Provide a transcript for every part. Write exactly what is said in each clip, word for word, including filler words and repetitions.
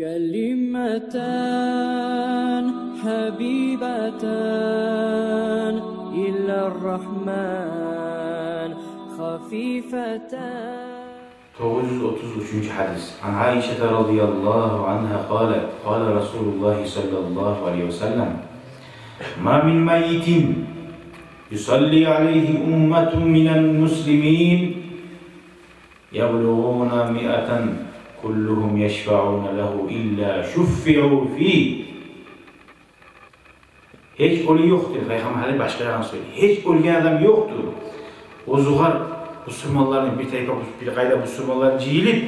كلمتان حبيبتان إلى الرحمن خفيفتان. Тогъуз юз отуз уьчюнчю гьадис. عن عائشة رضي الله عنها قالت: قال رسول الله صلى الله عليه وسلم: ما من ميت يصلي عليه أمة من المسلمين يبلغون مائة كلهم يشفعون له إلا شفعوا فيه. Гьеч оьлю ёкъдур, пайхаммар гьали башгъа ягъын сёйлей. Гьеч оьлген адам ёкъдур. Оьзюгер бусурманланы бир тайпа, бир къайда бусурманлар жыйылып,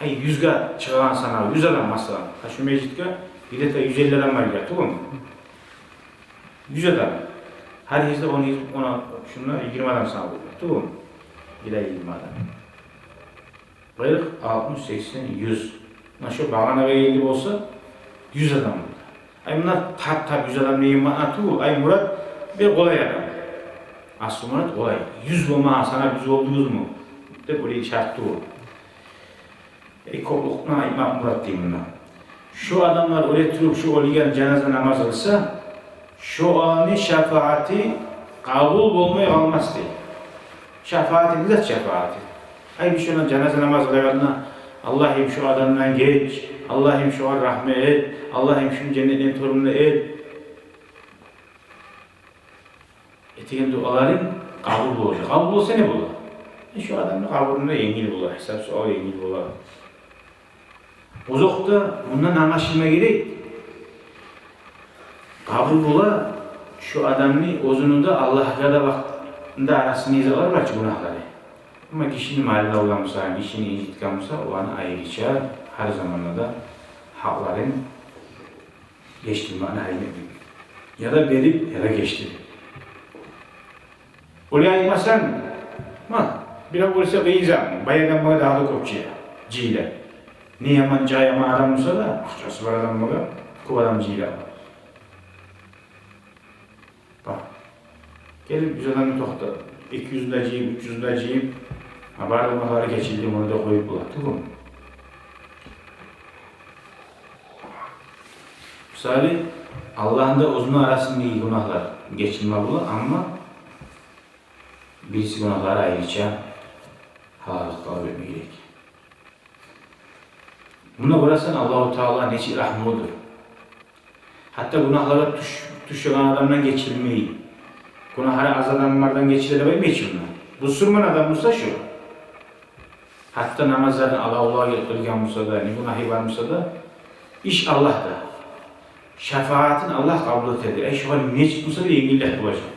ай, юзге чыгъагъан санагъа, юз адам масала. Гьа, шу межитге где-то юз элли адам бар экен, тюгюлмю? Юз адам. Гьар гьезде он, он, шунда йигирма адам саналып болар, тюгюлмю? Геле йигирма адам. Къыркъ, алтмыш, сексен, юз. Муна шу багъанагъа гелди болса, юз адам болду. Ай, муна тап-тап юз адам деген маъна тюгюл. Ай, мурат, бир къолай адам. Аслу мурат къолай. Юз болмагъан санап, юз болдугъузму деп, олай шарт тюгюл. Эй, кёплюкню айтмакъ мурат дей мунда. Шу адамлар оьле туруп, шу оьлюге жаназа намаз къылса, шоланы шапааты къабул болмай къалмас дей. Шапааты не зат шапааты? Ай, биз шону жаназа намаз къылагъанда: «Аллагьым, шу адамдан геч, Аллагьым, шогъар рагьмат эт, Аллагьым, шуну женнетден тёрюнде эт». Этеген дуаларынг къабул болажакъ. Къабул болса не бола? Э, шу адамны къабурунда енгил бола, гьисап-суал енгил бола. Озокъда, мундан англашылма герек. Къабул бола шу адамны оьзюню де, Аллагьгъа да вакътында арасында изалар бар чы гюнагьлары. Амма гишини малын алгъан буса, гишини инжитген буса, оланы айрыча гьар заманда да гьакъларын гечдирмекни гьайын этмек. Яда берип, яда гечдирип. Олай айтмасанг, ма, бирев оьлсе къыйын зат, бай адамгъа дагъы да кёп жыйыла. Не яман, жай яман адам буса да, акъчасы бар адамгъа кёп адам жыйыла. Бакъ. Гелип, юз адамны токъта, эки юзюн де жыйып, уьч юзюн де жыйып, гьа, бары гюнагьлары гечилди, муну да къоюп бола, тюгюлмю? Мисалы, Аллагьны да оьзюню арасындагъы гюнагьлар гечилме бола, амма бириси гюнагьлары айрыча гьалаллыкъ талап этме герек. Муна гёресен, Аллагьу Таала нечик рагьмулудур. Гьатта гюнагьлагъа тюш-, тюшеген адамдан гечилмей, гюнагьлары аз адамлардан гечиле деп айтмай чы муна. Бусурман адам буса шу, гьатта намазларын алавлай къылгъан буса да, не гюнагьы бар буса да, иш Аллагьда. Шапаатын Аллагь къабул этеди. Ай, шогъар нечик буса да енгиллик болажакъ.